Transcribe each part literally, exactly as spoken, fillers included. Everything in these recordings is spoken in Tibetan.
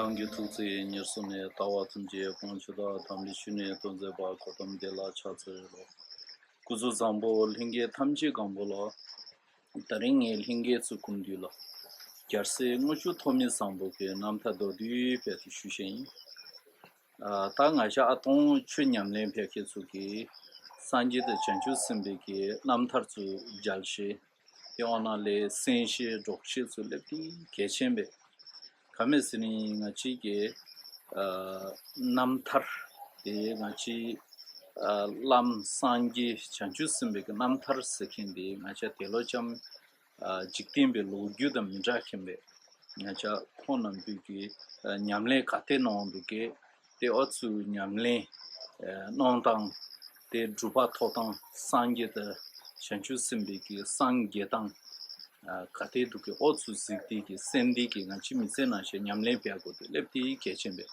རང་གི་ཐུགས་བརྩེ་ཉེར་བཟུང་ནས། ལྟ་བ་ཐམས་ཅད་སྤོང་བྱེད་དོ། དམ་པའི་ཆོས་ནི་སྟོན་མཛད་པ། གོ་ཏམ་དེ་ལ་ཕྱག་འཚལ་ལོ། སྐུ་གཟུགས་བཟང་པོ་ལྷན་རྒྱས་ཐམས་ཅད་གང་པོ་ལོ། ད་རིང་ངས་ལྷན་རྒྱས་ཚོའི་སྐུ་མདུན་ལ་རྒྱལ་སྲས་དངུལ་ཆུ་ཐོགས་མེད་བཟང་པོ་གི་རྣམ་ཐར་མདོར་བསྡུས་སྦས་ཏེ་ཞུ་བཞིན་ཡིན། ཨ། ད་ང་ཞ་ཨ་སྟོང་ཆོས་ཉམས་ལེན་བྱེད་མཁན་ཚོ་གིས་སངས་རྒྱས་དང་བྱང་ཆུབ་སེམས་དཔའི་གི་རྣམ་ཐར་ཚོ་མཇལ་ཤེས། དེ་འོ་ན་ལས་གསན་ཤེས་སྒྲོག་ཤེས་ཚུལ་སླེབས་དེ་གལ་ཆེན་པས། ག་མེད་ཟེར་ནི་ང་ཅིག་གི་ཨ་རྣམ་ཐར་དེ་ང་ཅིག་ཨ་བླམ་སངས་རྒྱས་བྱང་ཆུབ་སེམས་དཔའི་གི་རྣམ་ཐར་ཟེར་མཁན་དེ་ང་ཅག་དེ་ལོ་ཙམ་ཨ་འཇིག་རྟེན་པའི་ལོ་རྒྱུས་དང་མི་འདྲ་མཁན་པས། ང་ཅག་ཁོང་རྣམ་པའི་གི་ཨ་ཉམས་ལེན་ག་དེ་གནང་འདུག་གི། དེ་ཨོ་ཚུ་ཉམས་ལེན་ཨ་གནང་སྟངས། དེ་སྒྲུབ་པ་ཐོབ་སྟངས། སངས་རྒྱས་དང་བྱང་ཆུབ་སེམས་དཔའི་གི་སངས་རྒྱས་སྟངས་ཨ་ག་དེ་འདུག་གི། ཨོ་ཚུ་གཟིགས་དེ་གི་གསན་དེ་གི་ང་ཅི་མི་ཚེ་ནང་བཞིན་ཉམས་ལེན་བྱ་དགོས་དེ་སླེབས་དེ་གལ་ཆེན་པས།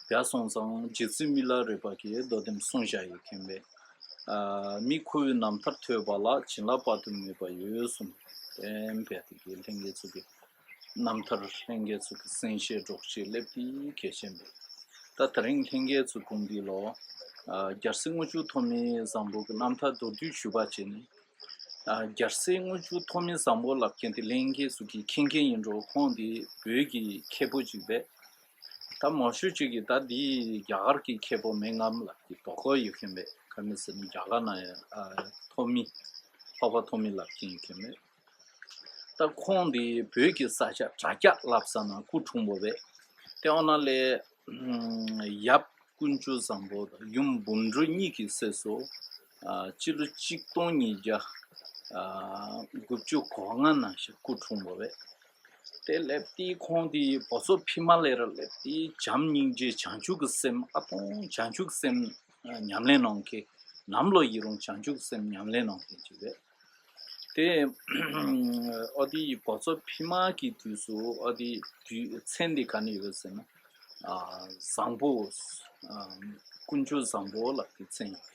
བྱས་སོང་ཙང་རྗེ་བཙུན་མི་ལ་རས་པ་གིས་མདོ་དེམ་གསུངས་བཞག་ཡོད་མཁན་པས། ཨ་མི་ཁོ་བོའི་རྣམ་ཐར་ཐོས་པ་ལ། བྱིན་རླབས་དཔག་ཏུ་མེད་པ་ཡོད་གསུངས། དེམ་སྦས་དེ་གི་ལྷན་རྒྱས་ཚོ་གི་རྣམ་ཐར་ལྷན་རྒྱས་ཚོ་གི་གསན་ཤེས་སྒྲོག་ཤེས་སླེབས་དེ་གལ་ཆེན་པས། ད་དེ་རིང་ལྷན་རྒྱས་ཚོ་སྐུ་མདུན་ལ་ཨ་རྒྱལ་སྲས་དངུལ་ཆུ་ཐོགས་མེད་བཟང་པོ་གི་རྣམ་ཐར་མདོར་བསྡུས་ཞུ་བ་བྱས་ནས། ཨ་རྒྱལ་སྲས་དངུལ་ཆུ་ཐོགས་མེད་བཟང་པོ་ལབ་མཁན་དེ་ལྷན་རྒྱས་ཚོ་གིས་མཁྱེན་མཁན་ཡིན་འགྲོ། ཁོང་དེ་བོད་ཀྱི་མཁས་པོ་ཅིག་པས། ད་མང་ཤོས་ཅིག་གིས་ད་འདི་རྒྱ་གར་གྱི་མཁས་པོ་མིན་ནམ་ལབ་ཀྱི་དོགས་པ་ཡོད་མཁན་པས། ག་མེད་ཟེར་ན་རྒྱ་གར་ན་ཡང་ཨ་ཐོགས་མེད་འཕགས་པ་ཐོགས་མེད་ལབ་མཁན་ཡོད་མཁན་མེད། ད་ཁོང་འདི་བོད་ཀྱི་ས་ཆ་དྲ་རྒྱ་ལབ་ས་ན་སྐུ་འཁྲུངས་པ་བས། དེ་འོ་ན་ལས་ཡབ་དཀོན་མཆོག་བཟང་པོ་དང་ཡུམ་འབུམ་སྒྲུབ་གཉིས་ཀྱི་སྲས་སུ་ཨ་སྤྱི་ལོ་གཅིག་སྟོང་ཉིས་བརྒྱ་ཨ་དགུ་བཅུ་གོ་ལྔ་ནང་བཞིན་སྐུ་འཁྲུངས་པ་བས། དེ་སླེབས་དེ་ཁོང་དེ་བོད་ཚོ་ཕི་མ་ལས་ར་སླེབས་དེ་བྱམས་སྙིང་རྗེ་བྱང་ཆུབ་ཀྱི་སེམས། ཨ་སྟོང་བྱང་ཆུབ་སེམས་ཉམས་ལེན་གནང་མཁན། ནམ་ལོ་ཡི་རུང་བྱང་ཆུབ་སེམས་ཉམས་ལེན་གནང་མཁན་ཅིག་རེད། དེ་ཨོ་དེ་བོད་ཚོ་ཕི་མ་གི་དུས་སུ་ཨོ་དེ་དུས་མཚན་དེ་ག་ནས་ཡོད་ཟེར་ན། ཨ་བཟང་པོ། ཨ་དཀོན་མཆོག་བཟང་པོ་ལབ་ཀྱི་མཚན་ཡོད།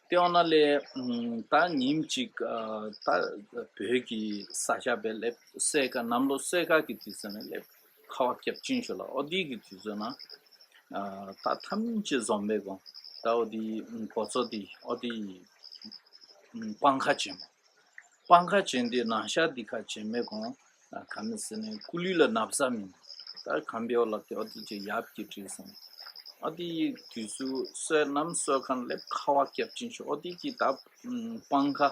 དེ་འོ་ན་ལས་ཨམ་ད་ཉིན་གཅིག་ཨ་ད་བོད་ཀྱི་ས་ཆ་བས་སླེབས་སོས་ཀ་ནམ་ལོ་སོས་ཀ་གི་དུས་ཚོད་ནས་སླེབས། ཁ་བ་སྐྱབས་ཆེན་ཞུ་ལ་ཨོ་དེ་གི་དུས་ཚོད་ན་ཨ་ད་ཐམས་ཅད་འཛོམས་པའི་གོང་ད་ཨོ་དེ་གོ་ཚོ་དེ་ཨོ་དེ་སྤང་ཁ་ཆེན་མོ། སྤང་ཁ་ཆེན་དེ་ནང་ཤ་དེ་ཁ་ཆེན་མོའི་གོང་ཨ་ག་མི་ཟེར་ནས་སྐུ་ལུས་ལ་ན་བཟའ་མིན། ད་གམ་པའི་འོག་ལ་དེ་ཨོ་དེ་ཅེ་ཡབ་ཀྱི་བྲིས་སོང་། ཨ་དེ་དུས་སུ་སོས་ནམ་སོས་ཁ་ན་སླེབས་ཁ་བ་སྐྱབས་ཆེན་ཞུ་ཨོ་དེ་གི་ད་སྤང་ཁ་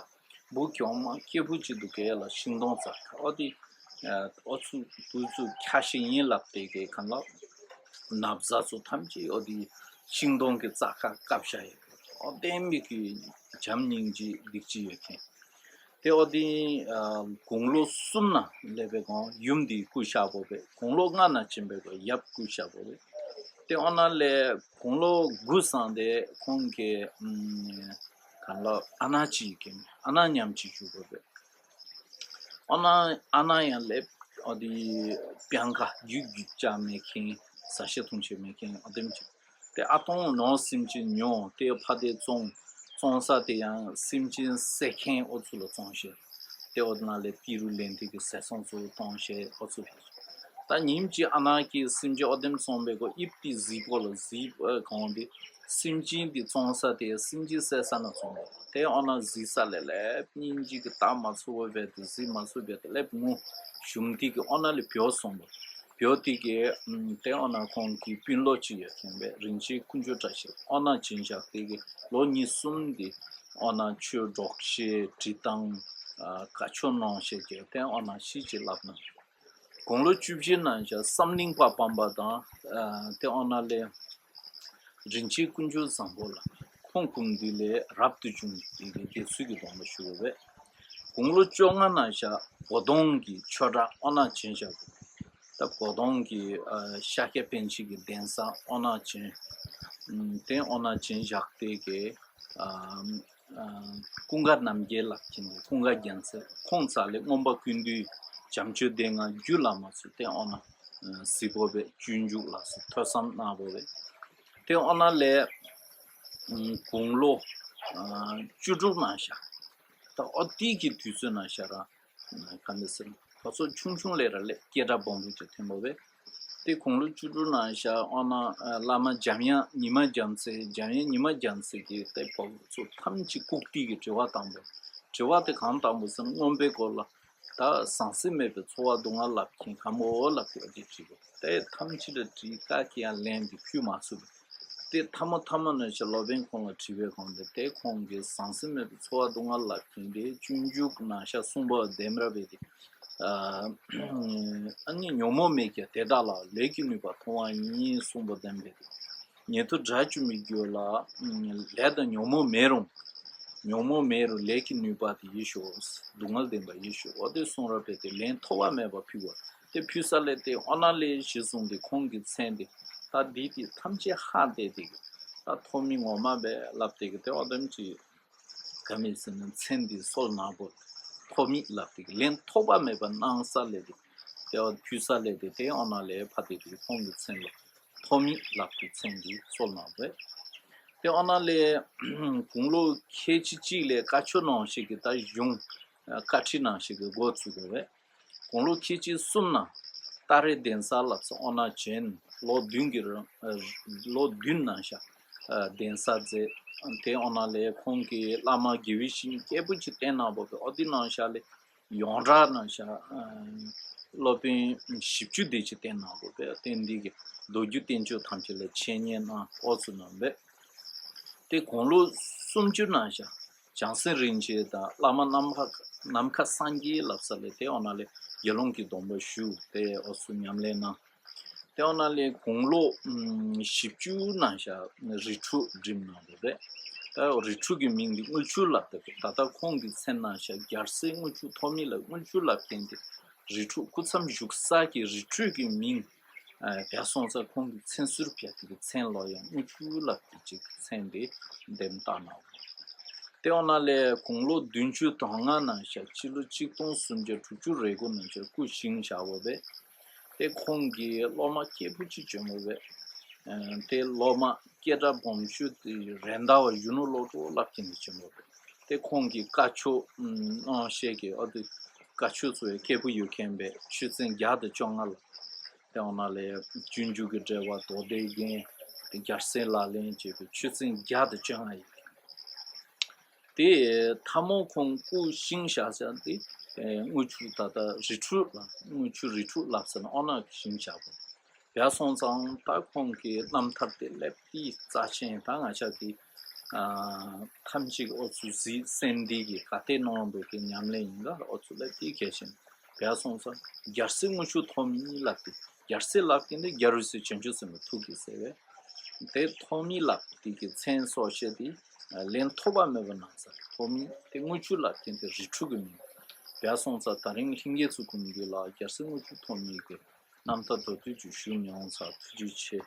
བུ་གྱོང་མ་སྐྱེ་བུ་གཅིག་ཏུ་གས་ལ་ཤིང་སྡོང་རྩ་ཁ་ཨོ་དེ་ཨོ་ཚུ་དུས་ཚུ་ཁྱ་ཞིག་ཡིན་ལབ་དེ་གས་གང་ལ་ན་བཟའ་ཚོ་ཐམས་ཅད་ཨོ་དེ་ཤིང་སྡོང་གི་རྩ་ཁ་བཀབ་བཞག་ཡོད། ཨོ་དེ་མི་གི་བྱམས་སྙིང་རྗེ་སྡིག་ཅི་ཡོད་མཁན། དེ་ཨོ་དེ་ཨ་དགུང་ལོ་གསུམ་ན་སླེབས་པའི་གོང་ཡུམ་དེ་སྐུ་གཤེགས་པ་བས། དགུང་ལོ་ལྔ་ན་ཕྱིན་པའི་གོང་ཡབ་སྐུ་གཤེགས་པ་བས། དེ་ཨོ་ན་ལས་དགུང་ལོ་དགུ་སོང་སྟེ་ཁོང་གི་ཨམ་གང་ལ་ཨ་ན་ཅིག་གི་ཨ་ན་མཉམ་གཅིག་བཞུགས་པ་བས། ཨོ་ན་ཨ་ན་ཡང་སླེབས་ཨོ་དེ་སྤང་ཁ་རྒྱུག་རྒྱུག་ཅག་མེད་མཁན་ཟ་ཤེས་འཐུང་ཤེས་མེད་མཁན་ཨོ་དེམ་ཅིག་དེ་ཨ་སྟོང་ནོར་སེམས་ཅན་ཉོ་དེ་ཕ་དེ་བཙོང་བཙོང་ས་དེ་ཡང་སེམས་ཅན་བསད་མཁན་ཨོ་ཚུ་ལ་བཙོང་ཤེས། དེ་ཨོ་ན་ལས་ཏི་རུ་ལེན་དེ་གི་ཟས་སོང་ཚུ་གཏོང་ཤེས་ཨོ་ཚུ་ལ། ད་ཉིན་གཅིག་ཨ་ན་གི་སེམས་ཅན་ཨོ་དེམ་བཙོང་པའི་གོ་ཨིབ་ཏི་གཟིག་པོ་ལ་གཟིག་གང་དེ་སེམས་ཅན་དེ་བཙོང་ས་དེ་སེམས་ཅན་བསད་ས་ན་བཙོང་པ་དེ་ཨོ་ན་གཟིག་ས་ལས་སླེབས་ཉིན་གཅིག་གི་ད་མ་ཚུ་བ་བས་དེ་གཟིག་མ་ཚུ་བས་དེ་སླེབས་ངུ་ཞུམ་དེ་གི་ཨོ་ན་ལས་བྱོག་སོང་པ། བྱོག་དེ་གི་ཨམ་དེ་ཨོ་ན་ཁོང་གི་དཔོན་སློབ་ཅིག་ཡོད་མཁན་པས་རིན་ཆེན་དཀོན་མཆོག་བཀྲ་ཤིས་ཨོ་ན་བྱིན་བཞག་དེ་གི་ལོ་གཉིས་གསུམ་དེ་ཨོ་ན་ཆོས་སྒྲོག་ཤེས་བྲིས་སྟངས་ཨ་བཀའ་ཆོས་གནང་ཤེས་ཀྱི་དེ་ཨོ་ན་ཤེས་ཅིག་ལབ་ན། དགུང་ལོ་བཅུ་བཞི་ན་བཞག་བསམ་གླིང་པ་སྤངས་པ་དང་ཨ་དེ་ཨོ་ན་ལས་རིན་ཆེན་དཀོན་མཆོག་བཟང་པོ་ལ་ཁོང་ཀུན་འདི་ལས་རབ་ཏུ་བྱུང་དེ་གི་དགེ་ཚུལ་གྱི་སྡོམ་པ་ཞུ་བ་བས། དགུང་ལོ་བཅོ་ལྔ་ན་བཞག་གོ་དོང་གི་ཆོས་གྲྭ་ཨོ་ན་བྱིན་བཞག་ད་གོ་དོང་གི་ཨ་ཤཱཀྱ་པཎ་ཆེན་གྱི་གདན་ས་ཨོ་ན་བྱིན་ཨམ་དེ་ཨོ་ན་བྱིན་བཞག་དེ་གི་ཨ་ཨ་ཀུན་དགའ་རྣམ་རྒྱལ་ལགས་ཀྱི་ཀུན་དགའ་རྒྱལ་མཚན་ཁོང་ཚ་ལས་མངོན་པ་ཀུན་བཏུས་བྱམས་ཆོས་སྡེ་ལྔ་རྒྱུད་བླ་མ་ཚུ་དེ་ཨོ་ན་གཟིགས་པོ་བས་སྤྱོད་འཇུག་ལ་སོགས་ཐོས་བསམ་གནང་བོ་བས། དེ་ཨོ་ན་ལས་དགུང་ལོ་བཅུ་དྲུག་ན་བཞག་ད་ཨོ་དེ་གི་དུས་ཚོད་ན་བཞག་ར་ག་འདྲ་ཟེར་ན་ བ་ཚོ་ཆུང་ཆུང་ལས་ར་ལས་སྐད་གྲགས་སྦོམ་རུ་ཅིག་ཐོན་པ་བས། དེ་དགུང་ལོ་བཅུ་དྲུག་ནང་ཤ་ཨོ་ན་བླ་མ་འཇམ་དབྱངས་ཉི་མ་རྒྱལ་མཚན། འཇམ་དབྱངས་ཉི་མ་རྒྱལ་མཚན་གྱིས་དེ་བ་ཚོ་ཐམས་ཅད་བཀུག་སྟེ་གི་དྲི་བ་བཏང་པ། དྲི་བ་དེ་གང་བཏང་པ་ཟེར་ན་མངོན་པའི་སྐོར་ལ། ད་ཟང་ཟིང་མེད་པའི་ཚོར་བ་སྡུག་བསྔལ་ལབ་མཁན་ག་མོ་ལབ་ཀྱི་ཨ་ཅེ་དྲིས་པ་དེ་ཐམས་ཅད་ལ་དྲིས་ཀ་ཀྱི་ཡང་ལན་འདི་ཕུལ་མ་ཚུགས་པས། དེ་ཐ་མ་ཐ་མ་ནང་ཤ་སློབ་དཔོན་ཁོང་ལ་དྲིས་པའི་གོང་དེ་དེ་ཁོང་གིས་ཟང་ཟིང་མེད་པའི་ཚོར་བ་སྡུག་བསྔལ་ལབ་མཁན་དེ་སྤྱོད་འཇུག་ནང་ཤ་གསུངས་པ་བདེན་ར་བས་དེ། ཨ་ནི་ཉོན་མོངས་མེད་ཀྱང་དེ་དག་ལ་ལས་ཀྱི་ནུས་པ་མཐོང་བ་ཡིན་གསུངས་པ་བདེན་པས་དེ། ཉན་ཐོས་དགྲ་བཅོམ་པའི་རྒྱུད་ལ་ལས་དང་ཉོན་མོངས་མེད་རུང་། ཉོན་མོངས་མེད་རུང་ལས་ཀྱི་ནུས་པ་དེ་ཡིད་ཤོག་སྡུག་བསྔལ་བདེན་པ་ཡིད་ཤོག་འོ་དེ་གསུང་རབ་པས་དེ་ལན་ཐོབ་པ་མེད་པ་ཕུལ་བ་དེ་ཕུལ་ས་ལས་དེ་ཨོ་ན་ལེ་ཞེས་གསུངས་ཏེ་ཁོང་གི་མཚན་དེ་ད་འདི་དེ་ཐམས་ཅད་ཧ་བལྟས་དེ་ད་ཐོབ་མི་ངོ་མ་བས་ལབ་དེ་གི་དེ་འོ་དམ་ཅི་ག་མེད་ཟེར་ན་མཚན་འདི་སྲོལ་ནག་པོ་ཐོབ་མི་ལབ་དེ་གི་ལན་ཐོབ་པ་མེད་པ་གནང་ས་ལས་དེ་དེ་འོ་ཕུལ་ས་ལས་དེ་དེ་ཨོ་ན་ལེ་ཕ་དེ་དེ་ཁོང་གི་མཚན་ལ། ཐོ་མི་ལབ་ཀྱི་མཚན་འདི་སྲོལ་ནང་རེད། དེ་ཨ་ན་ལས་དགུང་ལོ་ཁལ་གཅིག་གཅིག་ལས་བཀའ་ཆོས་ནང་ཞིག་གི་ད་གཞུང་བཀའ་ཁྲིད་ནང་ཞིག་གི་འགོ་ཚུགས་དགོས་རེད། དགུང་ལོ་ཁལ་གཅིག་གསུམ་ནང་ཏཱ་རེ་གདན་ས་ལབ་ས་ཨོ་ན་ཅན་ལོ་བདུན་གྱི་རིང་ལོ་བདུན་ནང་ཤ་གདན་ས་མཛད། དེ་ཨོ་ན་ལས་ཁོང་གིས་བླ་མ་དགེ་བའི་བཤེས་གཉེན་སྐྱེས་བུ་ཅིག་བསྟེན་གནང་བ་གི་ཨོ་དེ་ནང་ཤ་ལས། ཡོངས་གྲགས་ནང་ཤ་སློབ་དཔོན་བཞི་བཅུ་དེ་ཅིག་བསྟེན་གནང་དགོས་པས་བསྟེན་འདི་གི་མདོ་རྒྱུད་བསྟན་བཅོས་ཐམས་ཅད་ལ་འཆད་ཉན་གནང་ཨོ་ཚོ་གནང་བས། དེ་དགུང་ལོ་སུམ་ཅུ་ནང་ཤ་བྱང་སེམས་རིན་ཆེན་དང་བླ་མ་ནམ་མཁའ་ནམ་མཁའ་སངས་རྒྱས་ལབ་ས་ལས་དེ་འོ་ན་ལས་དགེ་སློང་གི་སྡོམ་པ་ཞུ་དེ་ཨོ་ཚོ་ཉམས་ལེན་གནང་། དེ་འོ་ན་ལས་དགུང་ལོ་བཞི་བཅུ་ནང་ཤ་རི་ཁྲོད་འགྲིམ་གནང་བ་རེད། ད་རི་ཁྲོད་ཀྱི་མིང་འདི་དངུལ་ཆུ་ལབ་ད་ད་ལྟ་ཁོང་གི་མཚན་ནང་ཤ་རྒྱལ་སྲས་དངུལ་ཆུ་ཐོགས་མེད་ལ་དངུལ་ཆུ་ལབ་མཁན་དེ་རི་ཁྲོད་སྐུ་མཚམས་བཞུགས་ས་ཀྱི་རི་ཁྲོད་ཀྱི་མིང་བས་སོང་ཙང་ཁོང་གི་མཚན་ཟུར་བྱས་ཏེ་མཚན་ལོ་ཡང་དངུལ་ཆུ་ལབ་ཀྱི་ཅིག་མཚན་དེ་འདེམས་བཏང་གནང་བ། དེ་འོ་ན་ལས་དགུང་ལོ་བདུན་ཅུ་དོན་ལྔ་ནང་ཤ་སྤྱི་ལོ་གཅིག་སྟོང་སུམ་བརྒྱ་དྲུག་ཅུ་རེ་དགུ་ནང་ཤ་སྐུ་བཞེངས་བཞག་པ་བས། དེ་ཁོང་གི་སློབ་མ་སྐྱེས་བུ་གཅིག་བྱོན་པ་བས། དེ་སློབ་མ་སྐད་གྲགས་སྦོམ་ཤོས་དེ་རེད་མདའ་བ་གཞོན་ནུ་བློ་གྲོས་ལབ་མཁན་དེ་བྱོན་པ་བས། དེ་ཁོང་གི་བཀའ་ཆོས་གནང་བཤད་ཀྱི་ཨ་དེ་བཀའ་ཆོས་ཚོ་ཡི་སྐད་པོ་ཡོད་མཁན་བས་ཆོས་ཚན་བརྒྱ་དང་བཅོ་ལྔ་ལ། དེ་འོ་ན་ལས་སྤྱོད་འཇུག་གི་འགྲེལ་པ་མདོ་སྡེ་རྒྱན་དེ་རྒྱལ་སྲས་ལག་ལེན་བཅས་པའི་ཆོས་ཚན་བརྒྱ་དང་བཅོ་ལྔ་ཡོད། དེ་ཐ་མོ་ཁོང་སྐུ་བཞེངས་བཞག་ས་དེ་དངུལ་ཆུ་ད་ལྟ་རི་ཁྲོད་ལ་དངུལ་ཆུ་རི་ཁྲོད་ལབ་ས་ན་ཨོ་ན་བཞེངས་བཞག་པ་བས་སོང་ཙང་ད་ཁོང་གི་རྣམ་ཐར་དེ་ལེབ་ཏི་རྩ་ཆེན་ད་ང་ཆ་གི་ཐམས་ཅད་ཨོ་ཚུ་གཟིགས་སེམས་འདི་གི་ག་ཏེ་ནོར་བུ་གི་ཉམས་ལེན་ཡིན་ག་ཨོ་ཚུ་ལེབ་ཏི་གལ་ཆེན། བས་སོང་ཙང་རྒྱལ་སྲས་དངུལ་ཆུ་ཐོགས་མེད་ལབ་སྟེ་རྒྱལ་སྲས་ལབ་ཀྱི་འདི་རྒྱལ་རོལ་སྲས་བྱང་ཆུབ་སེམས་དཔའི་ཐུགས་ཀྱི་སྲས་བས། དེ་ཐོགས་མེད་ལབ་དེ་གི་མཚན་སོགས་བཤད་དེ་ལན་ཐོབ་པ་མེད་པ་གནང་ས་ཐོགས་མེད་དེ་དངུལ་ཆུ་ལབ་ཀྱི་འདི་རི་ཁྲོད་ཀྱི་མིང་། བས་སོང་ཙང་ད་རིང་ལྷན་རྒྱས་ཚོ་ཀུན་གྱི་ལ་རྒྱལ་སྲས་དངུལ་ཆུ་ཐོགས་མེད་ཀྱི་རྣམ་ཐར་མདོར་བསྡུས་ཀྱི་ཞུ་མྱོང་ཚར་ཐུགས་རྗེ་ཆེ།